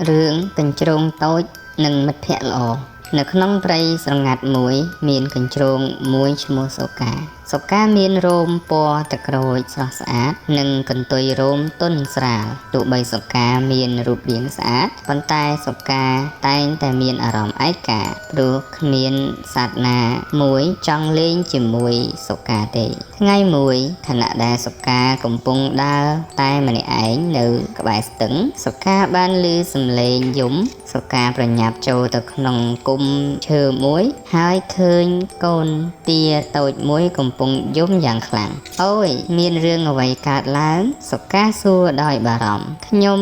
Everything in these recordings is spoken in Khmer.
រឿងកញ្ជ្រោងតូចនិងមិត្តភក្តិល្អនៅក្នុងព្រៃស្រងាត់មួយ មានកញ្ជ្រោងមួយឈ្មោះសូកាសូកាមានរោមពណ៌ទឹកក្រូចស្រស់ស្អាត និងកន្ទុយរោមទន់ស្រាលទោះបីសូកាមានរូបរាងស្អាតប៉ុន្តែសូកាតែងតែមានអារម្មណ៍ឯកាព្រោះគ្មានសត្វណាមួយចង់លេងជាមួយសូកាទេថ្ងៃមួយខណៈដែលសូកាកំពុងដើរតែម្នាក់ឯងនៅក្បែរស្ទឹងសូកាបានឮសំឡេងយំសូកាប្រញាប់ចូលទៅក្នុងគុម្ពឈើមួយហើយឃើញកូនទាតូចមួយកំពុងយំយ៉ាងខ្លាំងអូយមានរឿងអ្វីកើតឡើងសូកាសួរដោយបារម្ភខ្ញុំ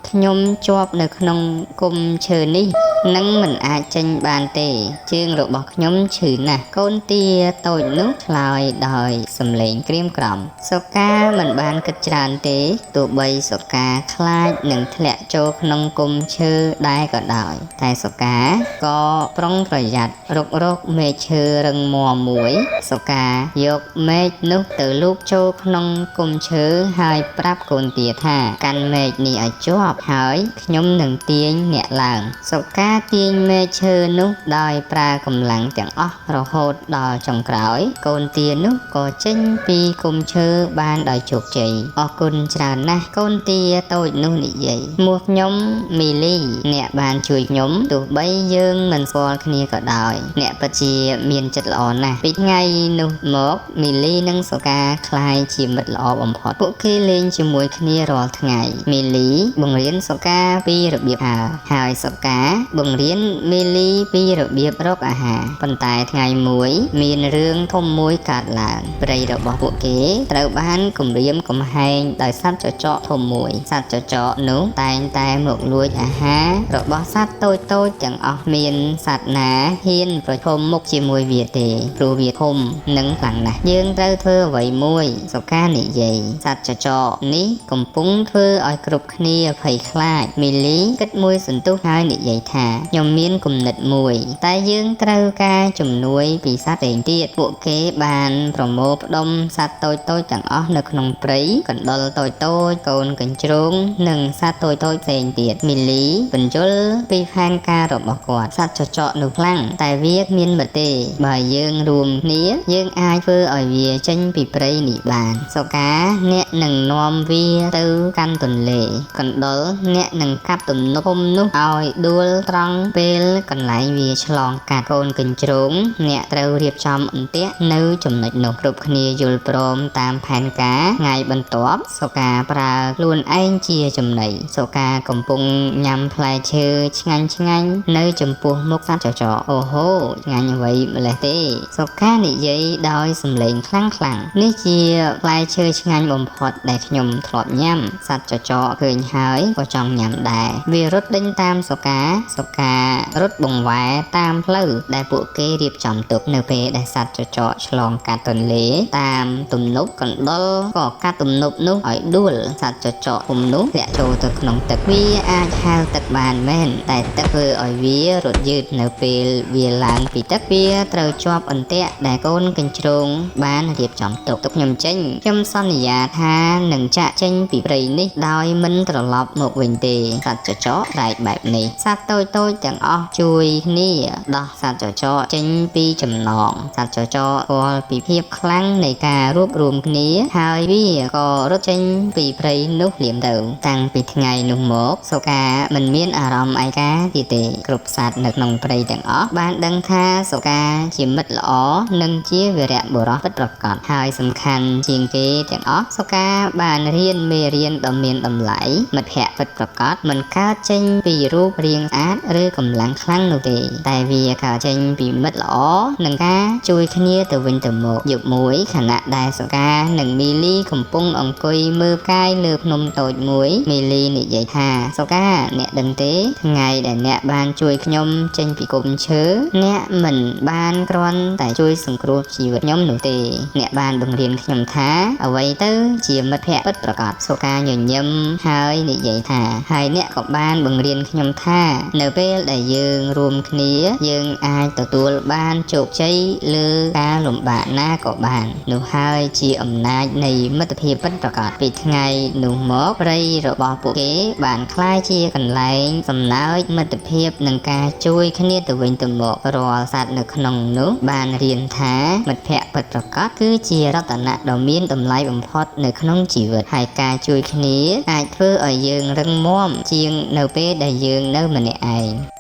ខ្ញុំជាប់នៅក្នុងគុម្ពឈើនេះនឹងមិនអាចចេញបានទេជើងរបស់ខ្ញុំឈឺណាស់កូនទាតូចនោះឆ្លើយដោយសំឡេងក្រៀមក្រំសូកាមិនបានគិតច្រើនទេទោះបីសូកាខ្លាចនឹងធ្លាក់ចូលក្នុងគុម្ពឈើដែរក៏ដោយតែសូកាក៏ប្រុងប្រយ័ត្នរុករកមែកឈើរឹងមាំមួយសូកាយកមែកនោះទៅលូកចូលក្នុងគុម្ពឈើហើយប្រាប់កូនទាថាកាន់មែកនេះឲ្យជាប់ហើយខ្ញុំនឹងទាញអ្នកឡើងសូកាទាញមែកឈើនោះដោយប្រើកម្លាំងទាំងអស់រហូតដល់ចុងក្រោយកូនទានោះក៏ចេញពីគុម្ពឈើបានដោយជោគជ័យអរគុណច្រើនណាស់កូនទាតូចនោះនិយាយឈ្មោះខ្ញុំមីលីអ្នកបានជួយខ្ញុំទោះបីយើងមិនស្គាល់គ្នាក៏ដោយអ្នកពិតជាមានចិត្តល្អណាស់ពីថ្ងៃនោះមកមីលីនិងសូកាក្លាយជាមិត្តល្អបំផុតពួកគេលេងជាមួយគ្នារាល់ថ្ងៃមីលីបង្រៀនសូកាពីរបៀបហើរហើយសូកាបង្រៀនមីលីពីរបៀបរកអាហារប៉ុន្តែថ្ងៃមួយមានរឿងធំមួយកើតឡើងព្រៃរបស់ពួកគេត្រូវបានគំរាមកំហែងដោយសត្វចចកធំមួយសត្វចចកនោះតែងតែមកលួចអាហាររបស់សត្វតូចៗទាំងអស់មានសត្វណាហ៊ានប្រឈមមុខជាមួយវាទេព្រោះវាធំនិងខ្លាំងណាស់យើងត្រូវធ្វើអ្វីមួយសូកានិយាយសត្វចចកនេះកំពុងធ្វើឲ្យគ្រប់គ្នាភ័យខ្លាចមីលីគិតមួយសន្ទុះហើយនិយាយថាខ្ញុំមានគំនិតមួយតែយើងត្រូវការជំនួយពីសត្វផ្សេងទៀតពួកគេបានប្រមូលផ្ដុំសត្វតូចៗទាំងអស់នៅក្នុងព្រៃកណ្ដុរតូចៗកូនកញ្ជ្រោងនិងសត្វតូចៗផ្សេងទៀតមីលីបញ្យល់ពីផែនការរបស់គាត់សត្វចចកនោះខ្លាំងតែវាគ្មានមិត្តទេបើយើងរួមគ្នាយើងអាចធ្វើឲ្យវាចេញពីព្រៃនេះបានសូកាអ្នកនឹងនាំវាទៅកាន់ទន្លេកណ្ដុរអ្នកនឹងកាប់ទំនប់នោះឲ្យដួលត្រង់ពេលកន្លែងវាឆ្លងកាត់កូនកញ្ជ្រោងអ្នកត្រូវរៀបចំអន្ទាក់នៅចំណុចនោះគ្រប់គ្នាយល់ព្រមតាមផែនការថ្ងៃបន្ទាប់សូកាប្រើខ្លួនឯងជាចំណីសូកាកំពុងញ៉ាំផ្លែឈើឆ្ងាញ់ឆ្ងាញ់នៅចំពោះមុខសត្វចចកអូហូឆ្ងាញ់អ្វីម្លេះទេសូកានិយាយដោយសំឡេងខ្លាំងខ្លាំងនេះជាផ្លែឈើឆ្ងាញ់បំផុតដែលខ្ញុំធ្លាប់ញ៉ាំសត្វចចកឃើញហើយក៏ចង់ញ៉ាំដែរវារត់ដេញតាមសូកាសូការត់បង្វែរតាមផ្លូវដែលពួកគេរៀបចំទុកនៅពេលដែលសត្វចចកឆ្លងកាត់ទន្លេតាមទំនប់កណ្ដុរក៏កាត់ទំនប់នោះឲ្យដួលសត្វចចកធំនោះធ្លាក់ចូលទៅក្នុងទឹកវាអាចហែលទឹកបានមែនតែទឹកធ្វើឲ្យវារត់យឺតនៅពេលវាឡើងពីទឹកវាត្រូវជាប់អន្ទាក់ដែលកូនកញ្ជ្រោងបានរៀបចំទុកទុកខ្ញុំចេញខ្ញុំសន្យាថានឹងចាក់ចេញពីព្រៃនេះដោយមិនត្រឡប់មកវិញទេសត្វចចកស្រែកបែបនេះសត្វតូចៗទាំងអស់ជួយគ្នាដោះសត្វចចកចេញពីចំណងសត្វចចកស្គាល់ពីភាពខ្លាំងនៃការរួបរួមគ្នាហើយវាក៏រត់ចេញពីព្រៃនោះភ្លាមទៅតាំងពីថ្ងៃនោះមកសូកាមិនមានអារម្មណ៍ឯកាទៀតទេគ្រប់សត្វនៅក្នុងព្រៃទាំងអស់បានដឹងថាសូកាជាមិត្តល្អនិងជាវីរៈបុរសពិតប្រាកដហើយសំខាន់ជាងគេទាំងអស់សូកាបានរៀនមេរៀនដ៏មានតម្លៃមិត្តភក្តិពិតប្រាកដមិនកើតចេញពីរូបរាងស្អាតឬកម្លាំងខ្លាំងនោះទេតែវាកើតចេញពីមិត្តល្អនិងការជួយគ្នាទៅវិញទៅមកយប់មួយខណៈដែលសូកានិងមីលីកំពុងអង្គុយមើលផ្កាយលើភ្នំតូចមួយមីលីនិយាយថាសូកាអ្នកដឹងទេថ្ងៃដែលអ្នកបានជួយខ្ញុំចេញពីគុម្ពឈើអ្នកមិនបានគ្រាន់តែជួយសង្គ្រោះជីវិតខ្ញុំនោះទេអ្នកបានបង្រៀនខ្ញុំថាអ្វីទៅជាមិត្តភក្តិពិតប្រាកដសូកាញញឹមហើយនិយាយថាហើយអ្នកក៏បានបង្រៀនខ្ញុំថានៅ ពេលដែលយើងរួមគ្នាយើងអាចទទួលបានជោគជ័យលើការលំបាកណាក៏បាននោះហើយជាអំណាចនៃមិត្តភាពពិតប្រាកដពីថ្ងៃនោះមកព្រៃរបស់ពួកគេបានក្លាយជាកន្លែងសំណើចមិត្តភាពនិងការជួយគ្នាទៅវិញទៅមករាល់សត្វនៅក្នុងនោះបានរៀនថាមិត្តភក្តិពិតប្រាកដគឺជារតនៈដ៏មានតម្លៃបំផុតនៅក្នុងជីវិតហើយការជួយគ្នាអាចធ្វើឲ្យយើងរឹងមាំជាងនៅពេលដែលយើងនៅម្នាក់ឯង។